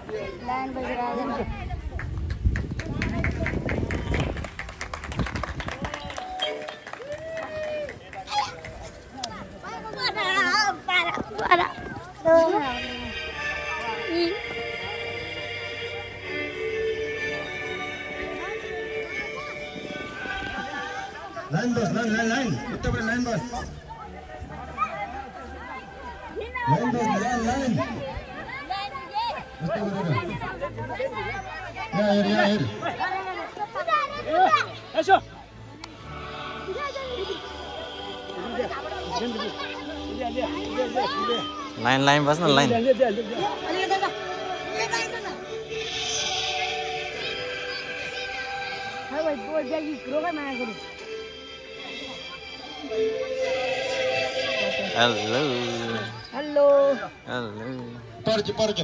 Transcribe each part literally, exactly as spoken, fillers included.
लाइन बज रहा है। लाइन बस, line, line, line. Uttar Pradesh लाइन बस। लाइन बस, लाइन, लाइन। उत्तर प्रदेश। या, या, या, या। लाइन, लाइन बस न, लाइन। हेलो। हेलो। पर्छ, पर्छ।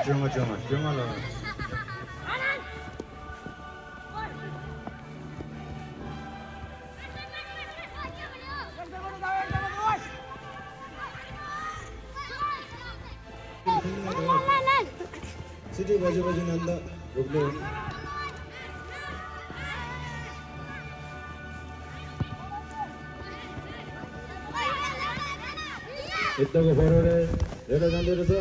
བཅོ་ལྔ། བཅོ་ལྔ། བཅོ་ལྔ་ལ། སྲིད་སྤྲུལ་བ་ཇོ་བ་ཇོ་ནན་ད་རུག་ལོ། ཨེ་ཏོ་གོ་ཧོ་རོ་རེ་རེ་ལ་ནན་ད་རེ་ས།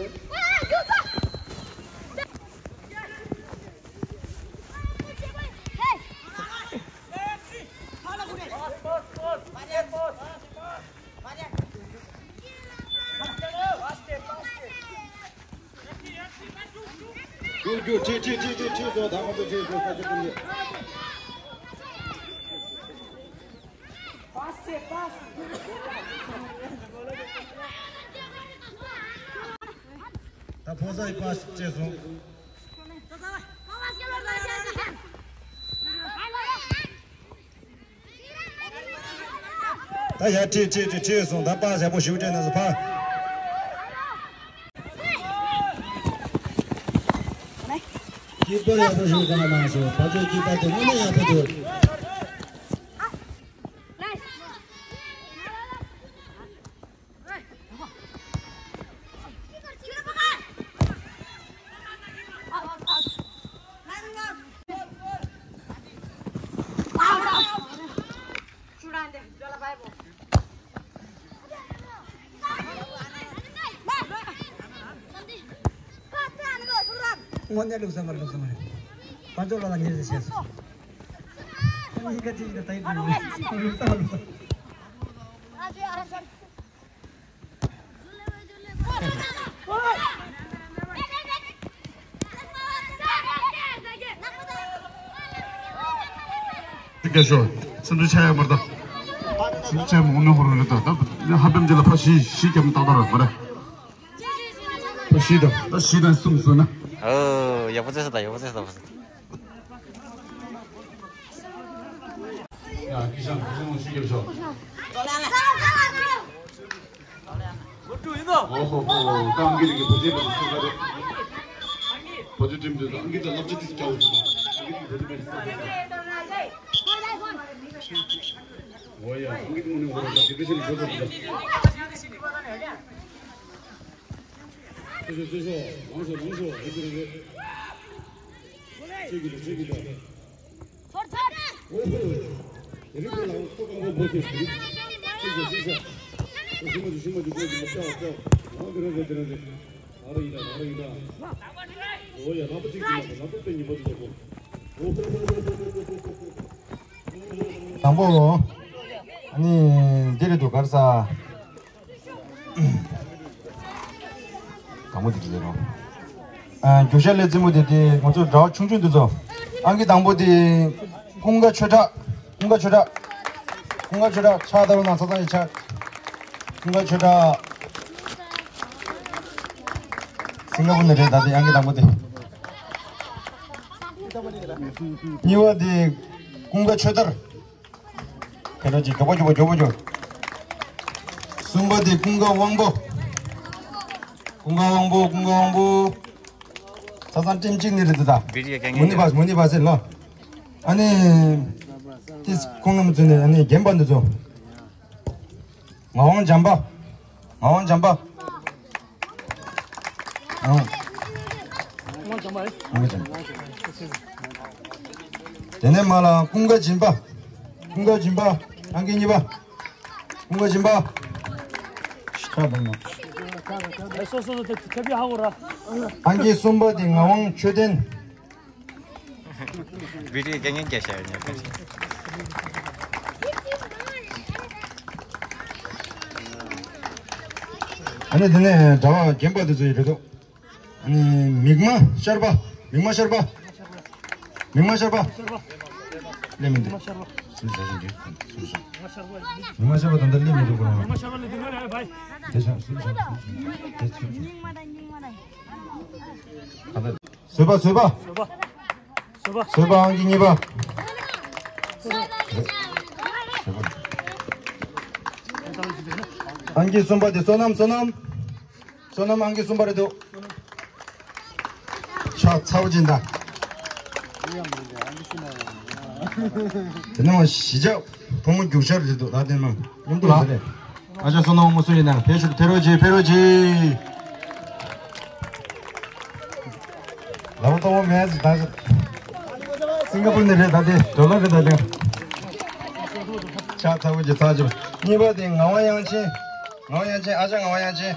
རྒྱུག་རྒྱུག་ཁྲིད་ཁྲིད་ཁྲིད་ཁྲིད་ཁྲིད་སོང་། ད་ང་ཚོ་ཁྲིད་སོང་། ས་ཆ་ཀུན་ནས། ད་ཕོ་ས་ཡི་པཱ་སི་བྱས་སོང་། ད་ཡར་ཁྲིད་ཁྲིད་ཁྲིད་ཁྲིད་སོང་། ད་པཱ་སི་ཡག་པོ་ཞིག་སྤྲད་གནང་སོང་། ཕར། སྐྱེས་པ་ཡག་པོ་ཞིག་གནང་སོང་། ཕར་ཚུར་སྐྱེས་པ་དེ་དངོས་གནས་ཡག་པོ་འདུག་དངོས་གནས་ལུགས་བསམ་པར་ལུགས་བསམ་རེད། དཔལ་འབྱོར་ལ་ཉེར་ཟེར་བཤད་སོང་། ཨ་ནི་ཁ་ཅིག་ད་ལྟ་ཡིན་ལུགས་བསམ་ལུགས་བསམ། དེ་སྐད་ཤོད། སེམས་ཚོར་ཆ་ཡག་མར་ད། སེམས་ཚོར་ཆ་ཡག་མ་འོང་ནས་ཧོར་རེད་ད། ད་ཧ་པེམ་རྗེས་ལ་ཕ་ཤི་ཤི་ཀྱམ་ཏག་ཏག་རེད་མ་རེད། ཕ་ཤི་ད། ད་ཤི་ད་གསུམ་སོང་ན། ཨོ། ཡག་པོ་བྱས་སོང་ད། ཡག་པོ་བྱས་སོང་ད། ཡ། ཀི་ཤང་། ཀི་ཤང་ལ་ཤུགས་རྒྱབ་ཤོག་ཨོ་ཧོ་ཧོ། ད་ཨང་ཀི་རིགས་ཀྱི་བོད་ཆས་པ་དེ་སུ་ག་རེད། བོད་ཆས་ཁྲིམས་དེ་ཨང་ཀི་དང་བསླབ་བྱ་དེ་སྐྱ་བོ་ཞིག་ཨང་ཀི་རིགས་བོད་ཆས་པ་དེ་སུ་ག་རེད། ཨོ་ཡ། ཨང་ཀི་དེ་དངོས་གནས་ཧོ་ར་ད་དེ་ཀི་ཤང་ལ་བོད་ཆས་པ་དེ། ཚེ་ཤོག་ཚེ་ཤོག་ལངས་ཤོག་ལངས་ཤོག་རེད་རེད་རེད། ཆེ་གི་འདུག་ཆེ་གི་འདུག་ཚོར་ཚོར། ཨོ་ཧོ། དེ་རིང་ཁོ་ལ་ཁོ་རྐང་པ་འབོ་ཐེབས་ཤིག་ཆེ་གི་ཆེ་གི་ཆེ་གི་ཤོག་ཤི་མ་ཆུ་ཤི་མ་ཆུ་ཁོ་གི་ལ་ལྕགས་ལྕགས། ཨོ་དེ་རང་རེད་དེ་རང་རེད། ཨ་ར་ཡིན་ད་ཨ་ར་ཡིན་ད། དང་པོ། ཨ་ནི་འདི་རེད་འདུག་ག་རེ་ཟེར། དང་པོ་འདི་རེད་རོ། ཨ། རྒྱུག་ཤར་ལས་རྩེད་མོ་དེ་དེ་ང་ཚོ་གྲྭ་བ་ཆུང་ཆུང་འདི་ཚོ། ཨང་ཀི་དང་པོ་དེ་ཀུན་དགའ་ཆོས་གྲགས། ཀུན་དགའ་ཆོས་གྲགས། ཀུན་དགའ་ཆོས་གྲགས་ཕྱག་བསྟར་གནང་། ས་ཚང་ཡིན་ཆག་ཀུན་དགའ་ཆོས་གྲགས། སིང་ག་པུར་ནས་རེད། ད་དེ་ཨང་ཀི་དང་པོ་དེ། གཉིས་པ་དེ་ཀུན་དགའ་ཆོས་དར། ཕེ་རོ་ཅི་མགྱོགས་པོ་མགྱོགས་པོ་མགྱོགས་པོ་མགྱོགས། གསུམ་པ་དེ་ཀུན་དགའ་དབང་པོ། ཀུན་དགའ་དབང་པོ། ཀུན་དགའ་དབང་པོ། ས་ཚང་ཊིམ་གཅིག་ནི་རེད་ད། མུ་ནི་བ་མུ་ནི་བ་ཟེར་ལོ། ཨ་ནི། ཏིས་ཁོང་རྣམས་ཚོ་ནས་ཨ་ནི་རྒན་པ་འདི་ཚོ། ངག་དབང་འཇམ་པ། ངག་དབང་འཇམ་པ། ཨང་། ངག་དབང་འཇམ་པ། དེ་ནས་མ་ལ་ཀུན་དགའ་སྦྱིན་པ། ཀུན་དགའ་སྦྱིན་པ། ཨང་ཀི་གཉིས་པ། ཀུན་དགའ་སྦྱིན་པ། ཤ་དང་ན། སོ་སོ་སོ་དེ་ཁྱབ་ཡ་ཧ་གོ་ར། ཨང་ཀི་གསུམ་པ་དེ་ངག་དབང་ཆོས་ལྡན། བི་ཌི་ཡོ་རྒྱག་མཁན་རྒྱག་བྱ་ཡོད་ཉག་ག་ཞིག་ཨ་ནི་དེ་ནས་གྲྭ་པ་རྒན་པ་དེ་ཚོ་ཡི་རེད་འདུག་ཨ་ནི་མིག་དམར་ཤར་པ། མིག་དམར་ཤར་པ། མིག་དམར་ཤར་པ། སླེབས་མི་འདུག་སུ་ཞིག་རེད། སུ་ཞིག་མིག་དམར་ཤར་པ་ད་ལྟ་སླེབས་མི་འདུག་གོ། དེ་ཤ་སུ་ཞིག་སུ་ཞིག་དེ་སུ་ཞིག་ད་ལྟ། བཟོད་པ། བཟོད་པ། བཟོད་པ། བཟོད་པ། ཨང་ཀི་གཉིས་པ། བཟོད་པ། ཨང་ཀི་གསུམ་པ་དེ་བསོད་ནམས། བསོད་ནམས། བསོད་ནམས་ཨང་ཀི་གསུམ་པ་རེད་འདུག་ཕྱག་ཚ་བོ་ཅིག་འདུག་དེ་ནས་གཞིས་ཆགས་བུ་མོ་རྒྱུག་ཤར་རེད་འདུག་ད་དེ་ནས་མཉམ་དུ་ཟེར་རེད། ཨ་ཅག་བསོད་ནམས་དབང་མོ་སུ་ཡིན་ན་ཕེབས་ཤོག་ཕེབས་རོགས་གྱིས། ཕེབས་རོགས་གྱིས། ལ་བ་ཏོ་མེད་ད། སིང་ག་པུར་ནས་རེད་ད་དེ། ཌོ་ལར་རེད་ད་དེ། ཕྱག་ཚ་བོ་གྱིས་ཚ་བྱེད། གཉིས་པ་དེ་ངག་དབང་དབྱངས་ཅན། ངག་དབང་དབྱངས་ཅན། ཨ་ཅག་ངག་དབང་དབྱངས་ཅན།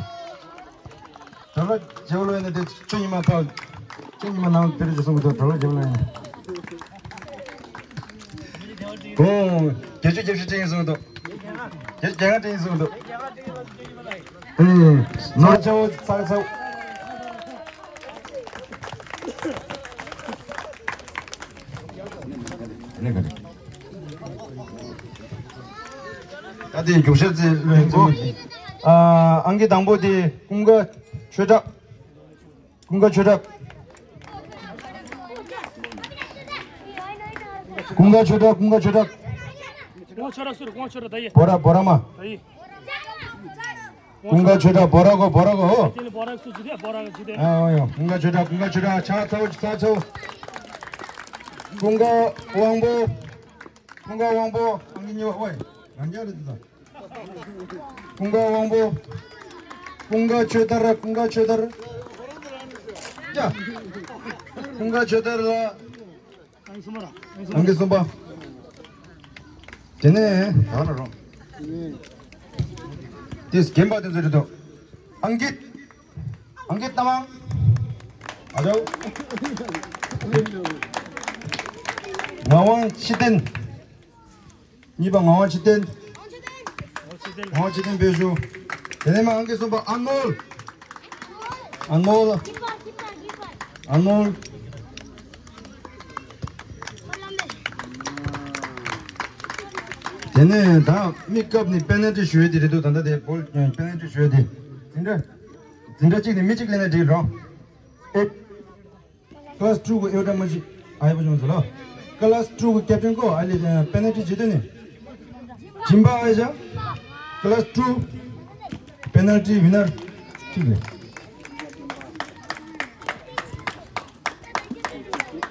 ཌོ་ལར་བྱེད་པ་ལོས་ནས་དེ་ཁྱོད་ཉི་མ་ཕ། ཁྱོད་ཉི་མ་ནང་དེར་ཅི་གསུང་གི་འདུག་ཌོ་ལར་བྱེད་པ་ལོས་ནས། ཨོ། བརྒྱད་ཅུ་གྱ་བཞི་སྤྲད་ཡིན་གསུང་གི་འདུག་བརྒྱད་ཅུ་གྱ་ལྔ་སྤྲད་ཡིན་གསུང་གི་འདུག་ཨེ། ནོར་ཆའོ་ཚག་ཚག་ད་དེ་རྒྱུག་ཤར་རྩེ་ལོས་ཚུགས། ཨ། ཨང་ཀི་དང་པོ་དེ་ཀུན་དགའ་ཆོས་གྲགས། ཀུན་དགའ་ཆོས་གྲགས། ཀུན་དགའ་ཆོས་གྲགས། ཀུན་དགའ་ཆོས་གྲགས། ཀུན་དགའ་ཆོས་གྲགས་སུ་རེད། ཀུན་དགའ་ཆོས་གྲགས་ད་ཡིན། བོ་ར་བོ་ར་མ། ད་ཡིན། ཀུན་དགའ་ཆོས་གྲགས་བོ་ར་གོ། བོ་ར་གོ། དེ་ནི་བོ་ར་སུ་ཅི་དེ་བོ་ར་ཅི་དེ། ཨ་ཡོ། ཀུན་དགའ་ཆོས་གྲགས། ཀུན་དགའ་ཆོས་གྲགས། ཕྱག་ཚ་བོ་ཚ་ཚ་བོ། ཀུན་དགའ་དབང་པོ། ཀུན་དགའ་དབང་པོ། ཨང་ཀི་གཉིས་པ། ཨོའི། ང་རྒྱལ་རེད་འདུག་ཀུན་དགའ་དབང་པོ། ཀུན་དགའ་ཆོས་དར། ཀུན་དགའ་ཆོས་དར། ཡ། ཀུན་དགའ་ཆོས་དར་ལ། ཨང་ཀི་གསུམ་པ། དེ་ནས་ད་ལ་རོང་། དེས་རྒན་པ་དེ་ཚོ་རེད་འདུག་ཨང་ཀི། ཨང་ཀི་ཏ་མང་། ཨ་ཅོ། ངག་དབང་ཆོས་ལྡན། གཉིས་པ་ངག་དབང་ཆོས་ལྡན། ངག་དབང་ཆོས་ལྡན་ཕེབས་ཤོག་དེ་ནས་མ་ཨང་ཀི་གསུམ་པ་ཨ་ནོལ། ཨ་ནོལ། ཨ་ནོལ། དེ་ནས་ད་མི་སྐབས་ནི་པེ་ནལ་ཊི་ཞུ་ཡས་དེ་རེད་འདུག་ད་ལྟ་དེ་བོལ་པེ་ནལ་ཊི་ཞུ་ཡས་དེ། འཛིན་གྲྭ། འཛིན་གྲྭ་གཅིག་ནས་མི་གཅིག་ལེན་ན་འགྲིག་རོ། ཨེ། ཀ་ལཱས་ཊུ་གི་ཨེ་ཡོད་འདྲ་མ་ཞིག་ཨ་ཡི་པ་བྱུང་ཟེར་ལོ། ཀ་ལཱས་ཊུ་གི་ཀེབ་ཊན་ཀོ་ཨ་ལི་པེ་ནལ་ཊི་བྱེད་དོན་ནི། སྦྱིན་པ་ཨ་ཡི་ཅག་ཀ་ལཱས་ཊུ། པེ་ནལ་ཊི་ཝི་ནར་གཅིག་ལས།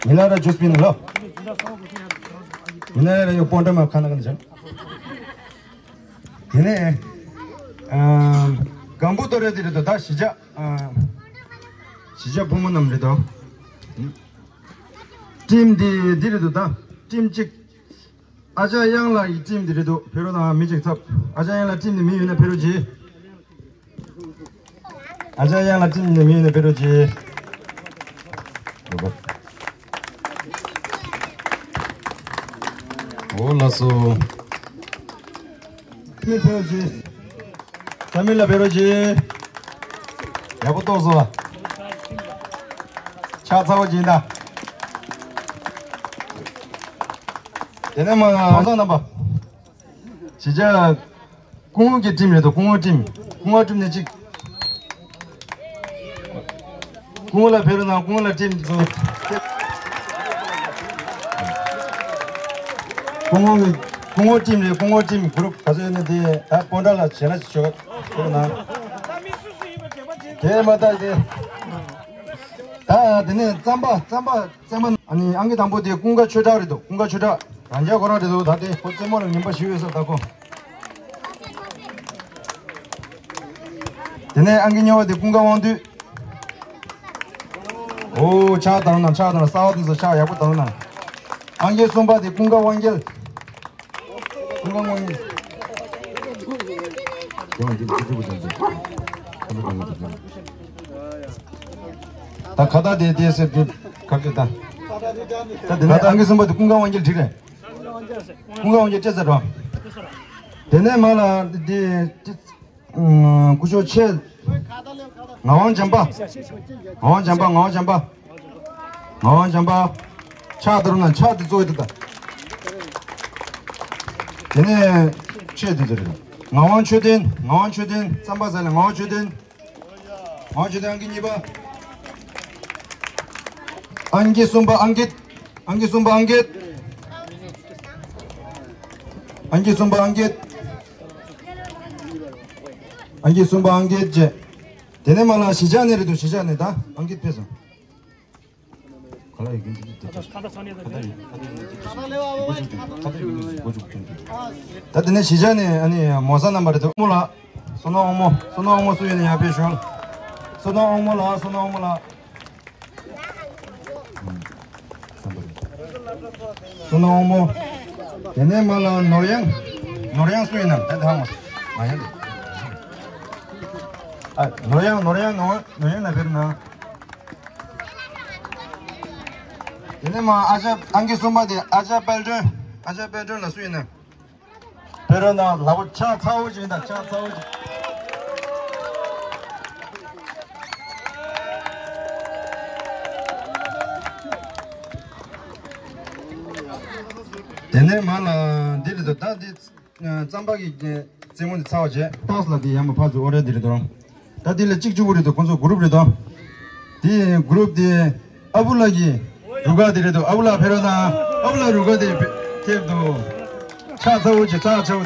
མི་ལ་ར་ཇུས་པིན་ལོ། མི་ལ་ར་ཡོ་པོན་ཏྲ་མ་ཁ་ན་ཁ་ན་ཅང་། དེ་ནས། ཨ། གང་པོ་ཏོ་རེ་དེ་རེད་དོ་ད་གཞིས་ཆགས། ཨ། གཞིས་ཆགས་བུ་མོ་རྣམས་རེད་དོ། ཊིམ་འདི་འདི་རེད་དོ་ད། ཊིམ་གཅིག་ཨ་ཅག་གཡང་ལགས་ཀྱི་ཊིམ་འདི་རེད་དོ། ཕེ་རོ་དང་མི་གཅིག་ཚབ། ཨ་ཅག་གཡང་ལགས་ཊིམ་འདི་མི་ཡོད་ན་ཕེ་རོ་གྱིས། ཨ་ཅག་གཡང་ལགས་ཊིམ་འདི་མི་ཡོད་ན་ཕེ་རོ་གྱིས། འོ་ལགས་སོ། མི་ཕེབས་ཤིག་བསམ་ཡས་ལགས་ཕེབས་རོགས་གྱིས། ཡག་པོ་གཏོང་སོང་བ། ཕྱག་འཚལ་བ་སྦྱིན་བདག་དེ་ནས་མ་གང་ཟག་རྣམ་པ། གཞིས་ཆགས་སྐུ་ངོ་གི་ཊིམ་རེད་འདུག་སྐུ་ངོ་ཊིམ། སྐུ་ངོ་ཊིམ་ནས་གཅིག་སྐུ་ངོ་ལགས་ཕེབས་རོགས་གནང་། སྐུ་ངོ་ལགས་ཊིམ་ཚོ། སྐུ་ངོ་གི་སྐུ་ངོ་ཊིམ་རེད། སྐུ་ངོ་ཊིམ་གུ་རུབ་ག་ཚོད་ཡོད་ན་དེ་ད་སྤོན་ཊ་ལགས་བྱས་ན་ཞུ་ཕེབས་རོགས་གནང་། དེ་མ་ཐག་དེ། ད་དེ་ནས་རྩམ་པ་རྩམ་པ། ཙེ་མ་ཨ་ནི་ཨང་ཀི་དང་པོ་དེ་ཀུན་དགའ་ཆོས་གྲགས་རེད་འདུག་ཀུན་དགའ་ཆོས་གྲགས་རང་རྒྱལ་ཁོ་རང་རེད་འདུག་ད་དེ་ཁོ་རྩེད་མོ་ལ་ངན་པ་ཞིག་ཡོད་ས་ད་ཁོ། དེ་ནས་ཨང་ཀི་གཉིས་པ་དེ་ཀུན་དགའ་དབང་འདུས། ཨོ་ཕྱག་དང་ན་ཕྱག་དང་ན་གསར་བ་དེ་ཚོ་ཕྱག་ཡག་པོ་དང་ན། ཨང་ཀི་གསུམ་པ་དེ་ཀུན་དགའ་དབང་རྒྱལ། ཀུན་དགའ་དབང་རྒྱལ། ད་ཁ་བཏགས་དེ་དེ་སེ་དེ་ག་གེ་ད། ད་དེ་ནས་ཨང་ཀི་གསུམ་པ་དེ་ཀུན་དགའ་དབང་རྒྱལ་འགྲིག་རེད། ཀུན་དགའ་དབང་རྒྱལ་སྤྲད་ཚར་རོ། དེ་ནས་མ་ལ་དེ་དེ་སྐུ་ཞབས་ཆེ། ངག་དབང་བྱམས་པ། ངག་དབང་བྱམས་པ། ངག་དབང་བྱམས་པ། ངག་དབང་བྱམས་པ། ཕྱག་དར་ན་ཕྱག་དེ་གཙོ་བོ་དེ་ད། དེ་ནས་ཆེ་དེ་ཚོ་རེད། ངག་དབང་ཆོས་ལྡན། ངག་དབང་ཆོས་ལྡན། རྩམ་པ་ཟ་ལ་ངག་དབང་ཆོས་ལྡན། ཨང་ཆོས་དེ་ཨང་ཀི་གཉིས་པ། ཨང་ཀི་གསུམ་པ་ཨང་ཀིད། ཨང་ཀི་གསུམ་པ་ཨང་ཀིད། ཨང་ཀི་གསུམ་པ་ཨང་ཀིད། ཨང་ཀི་གསུམ་པ་ཨང་ཀིད་བཅས། དེ་ནས་མ་ལ་གཞིས་ཆགས་ནས་རེད་འདུག་གཞིས་ཆགས་ནས་ད་ཨང་ཀིད་ཕེབས་སོང་། ག་ལ་ཡོད་ཀྱི་འདུག་ད་ད་ཡོད་ཁ་ད་ཡོད་ཁ་ད་ཡོད་ཁ་ད་ཡོད་ཁ་ད་ཡོད་ཁ་ད་ཡོད་ཁ་ད་ཡོད་ཁ་ད་ཡོད། ད་དེ་ནས་གཞིས་ཆགས་ནས་ཨ་ནི་མོ་གསར་རྣམ་པ་རེད་འདུག་མོ་ལགས། བསོད་ནམས་དབང་མོ། བསོད་ནམས་དབང་མོ་སུ་ཡོད་ན་ཡར་ཕེབས་ཤོག་བསོད་ནམས་དབང་མོ་ལགས། བསོད་ནམས་དབང་མོ་ལགས། བསོད་ནམས་དབང་མོ། དེ་ནས་མ་ལ་ནོར་གཡང་། ནོར་གཡང་སུ་ཡིན་ནམ་ད་ད་ཧ་མ་སོང་། ང་ཡང་རེད། ཨ་ནོར་གཡང་ནོར་གཡང་ནོར་ནོར་གཡང་ན་ཕེབས་ན། དེ་ནས་མ་ཨ་ཅག་ཨང་ཀི་གསུམ་པ་དེ་ཨ་ཅག་དཔལ་སྒྲོན། ཨ་ཅག་དཔལ་སྒྲོན་ལགས་སུ་ཡིན་ནམ། ཕེབས་རོགས་གནང་། ལག་པ་ཕྱག་ཚ་བོ་ཅིག་དང་ཕྱག་ཚ་བོ་ཅིག་དེ་ནས་མ་ལ་འདི་རེད་དོ། ད་འདི་རྩམ་པ་གི་རྩེད་མོ་འདི་ཚར་བ་བྱས། ཏོག་ཙམ་ལ་འདི་ཡར་མར་ཕར་ཚུར་ཨོ་རེད་འདི་རེད་དོ། ད་འདི་ལ་གཅིག་གཅིག་པོ་རེད་དོ། ཁོང་ཚོ་གུ་རུབ་རེད་དོ། དེ་གུ་རུབ་དེ་ཨ་བུ་ལགས་ཀྱི་རུ་ཁག་དེ་རེད་དོ། ཨ་བུ་ལགས་ཕེབས་རོགས་གནང་། ཨ་བུ་ལགས་རུ་ཁག་དེ་ཕེབས་དོ། ཕྱག་ཚ་བོ་ཅིག་ཕྱག་ཚ་བོ།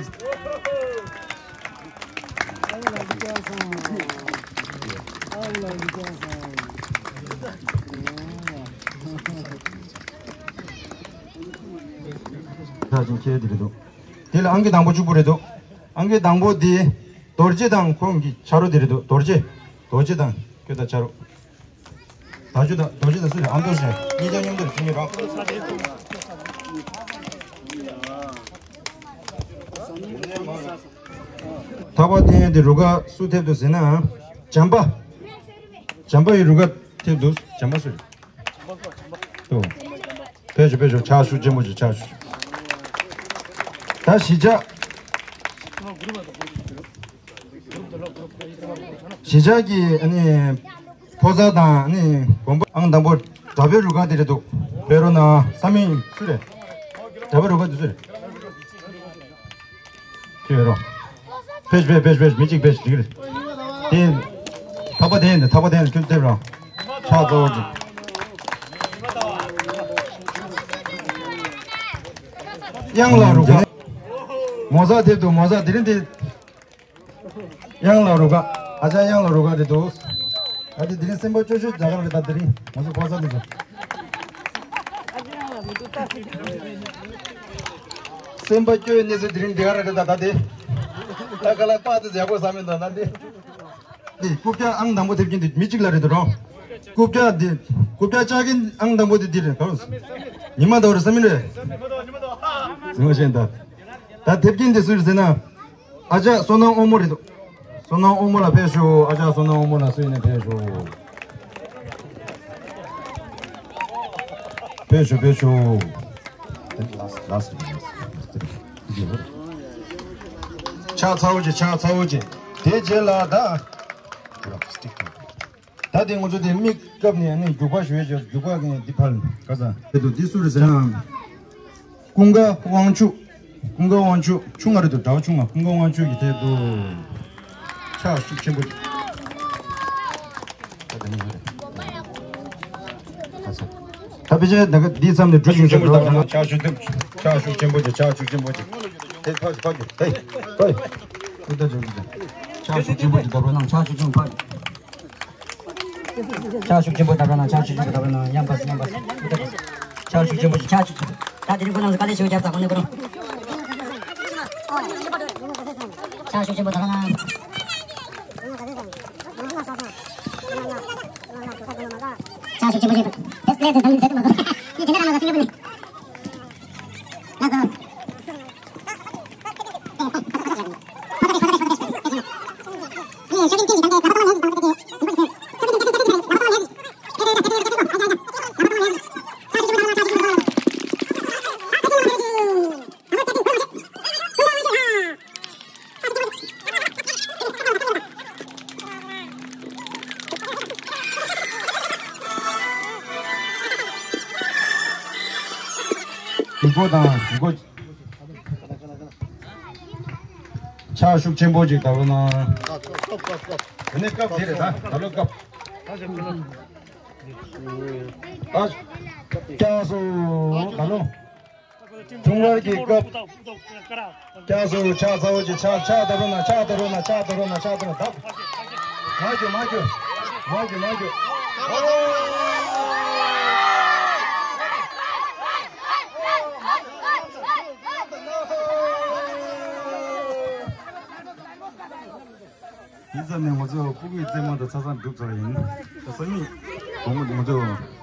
ཕྱག་ཅིང་ཁྱེར་དེ་རེད་དོ། དེ་ལ་ཨང་ཀི་དང་པོ་གཅིག་པོ་རེད་དོ། ཨང་ཀི་དང་པོ་དེ་རྡོ་རྗེ་དང་ཁོང་གི་ཆ་རོགས་དེ་རེད་དོ། རྡོ་རྗེ། རྡོ་རྗེ་དང་ཁྱོད་དང་ཆ་རོགས། ད་ཆུ་དང་རྡོ་རྗེ་དང་སུ་རེད། ཨ་མདོ་ཞེས་གཉིས་ཀྱང་མཉམ་དུ་རེད། ཆུ་གཉིས་རང་། ཐག་པ་འཐེན་ཡས་དེ་རུ་ཁག་སུ་ཐེབས་འདུག་ཟེར་ན། བྱམས་པ། བྱམས་པ་ཡི་རུ་ཁག་ཐེབས་འདུག་བྱམས་པ་སུ་རེད། ཏོ། ཕེབས་ཤོག་ཕེབས་ཤོག་ཕྱག་ཤུགས་ཆེན་པོ་ཅིག་ཕྱག་ཤུགས། ད་གཞིས་ཆགས། གཞིས་ཆགས་ཀྱི་ཨ་ནི་ཕོ་གསར་དང་ཨ་ནི་དགོན་པ་ཨང་དང་པོ་གྲྭ་པའི་རུ་ཁག་དེ་རེད་འདུག་ཕེབས་རོགས་གནང་། ས་མིང་སུ་རེད། གྲྭ་པའི་རུ་ཁག་དེ་སུ་རེད། ཁྱོད་རོ། ཕེབས་ཕེབས་ཕེབས་ཕེབས། མི་གཅིག་ཕེབས་འགྲིག་རེད། དེ། ཐག་པ་དེ་ནས་ཐག་པ་དེ་ནས་ཁྱོད་ཕེབས་རོ། ཕྱག་གཙོ་བོ་དེ། གཡང་ལགས་རུ་ཁག་མོ་གསར་ཕེབས་འདུག་མོ་གསར་དེ་རིང་དེ། གཡང་ལགས་རུ་ཁག་ཨ་ཅག་གཡང་ལགས་རུ་ཁག་རེད་འདུག་ཨ་ཅག་དེ་རིང་སེམས་པ་སྐྱོ་ཤོས་རྒྱ་གར་རེད། ད་དེ་རིང་ང་ཚོ་ཕོ་གསར་དེ་ཚོ། སེམས་པ་སྐྱོ་བའི་གནས་ཚུལ་དེ་རིང་འདི་ག་རེ་རེད། ད་ད་དེ། ད་ག་ལ་པ་དེ་ཡག་པོ་ཟ་མི་འདུག་ད་དེ། དེ་རྐུབ་བཀྱག་ཨང་དང་པོ་ཐེབས་ཀྱིན་དེ་མི་གཅིག་ལ་རེད་འདུག་རོ། རྐུབ་བཀྱག་དེ། རྐུབ་བཀྱག་བཅག་གིན་ཨང་དང་པོ་དེ་དེ་རེད། ག་རེ། ཉི་མ་ཟླ་བ་རེད་ཟ་མི་རེད། ཟིན་པ་ཤེས་ད། ད་ཐེབས་ཀྱིན་དེ་སུ་རེད་ཟེར་ན། ཨ་ཅག་བསོད་ནམས་དབང་མོ་རེད་འདུག་བསོད་ནམས་དབང་མོ་ལགས་ཕེབས་ཤོག་ཨ་ཅག་བསོད་ནམས་དབང་མོ་ལགས་སུ་ཡིན་ནའི་ཕེབས་ཤོག་ཕེབས་ཤོག་ཕེབས་ཤོག་ལཱསི་ལཱསི། ཕྱག་འཚལ་བོ་བྱེད། ཕྱག་འཚལ་བོ་བྱེད། དེ་རྗེས་ལ་ད། ད་དེ་ང་ཚོ་དེ་མིག་བཀབ་ནས་ནི་རྒྱུག་པ་ཞུ་ཡས་ཅིག་རྒྱུག་པ་གི་འདི་ཕར་ག་ས་དེ་དུ་འདི་སུ་རེད་ཟེར་ན། ཀུན་དགའ་དབང་ཕྱུག་ཀུན་དགའ་དབང་ཕྱུག་ཆུང་ང་རེད་འདུག་གྲྭ་པ་ཆུང་ང་ཀུན་དགའ་དབང་ཕྱུག་གི་ཐད་དུ་ཕྱག་ཤུགས་ཆེན་པོ། ད་ཕལ་ཆེར་ད་ག་འདིའི་མཚམས་ནས་འགྲོ་ཆུང་ཆུང་འགྲོ་ཕྱག་ཤུགས་ཆེན་པོ་ཕྱག་ཤུགས་ཆེན་པོ་ཅིག་ཕྱག་ཤུགས་ཆེན་པོ་ཅིག་ཕྱག་ཤུགས་ཆེན་པོ་ཅིག་ཕྱག་ཤུགས་ཆེན་པོ་ཅིག་ཕར། ཕྱག་ཤུགས་ཆེན་པོ་བརྡབ་རོགས་གནང་། ཕྱག་ཤུགས་ཆེན་པོ་བརྡབ་རོགས་གནང་། མཉམ་པ་མཉམ་པ། ཕྱག་ཤུགས་ཆེན་པོ་ཕྱག་ཤུགས་ཆེན་པོ། ད་དེ་རིང་ཁོ་རང་ཚོ་དཀའ་ལས་ཞེ་པོ་བརྒྱབ་ད་ཁོ་ནས་ཁོ་རང་། ཕྱག་ཤུགས་ཆེན་པོ་བརྡབ་རོགས་གནང་། ཕྱག་ཤུགས་ཆེན་པོ་ཆེན་པོ། ཕེས་ལེ་དེ་དང་ཟེར་གི་མ་སོང་། དེ་ཇི་འདྲ་གནང་ཟེར་སེམས་ཡོད་པ་ནི། ལགས་སོ། མགོ་དང་མགོ། ཕྱག་ཤུགས་ཆེན་པོ་ཅིག་བརྡབ་རོགས་གནང་། དེ་ནས་སྐབས་དེ་རེད་ད། ད་ལོ་སྐབས། ད་སྐྱག་སོ་ད་ལོ། ཆུང་བར་གྱི་སྐབས། སྐྱག་སོ་ཕྱག་ཚ་བོ་ཅིག་ཕྱག་ཕྱག་བརྡབ་རོགས་གནང་། ཕྱག་བརྡབ་རོགས་གནང་། ཕྱག་བརྡབ་རོགས་གནང་། ཕྱག་བརྡབ་རོགས་གནང་། བརྡབ། མ་རྒྱུ་མ་རྒྱུ། མ་རྒྱུ་མ་རྒྱུ། དེ་ཙམ་ནས་ང་ཚོ་སྤུ་གུའི་རྩེད་མོ་དང་ཆ་ཚང་གྲུབ་ཚར་ཡིན། ད་སང་ཉིན་དགོང་མོ་ང་ཚོ་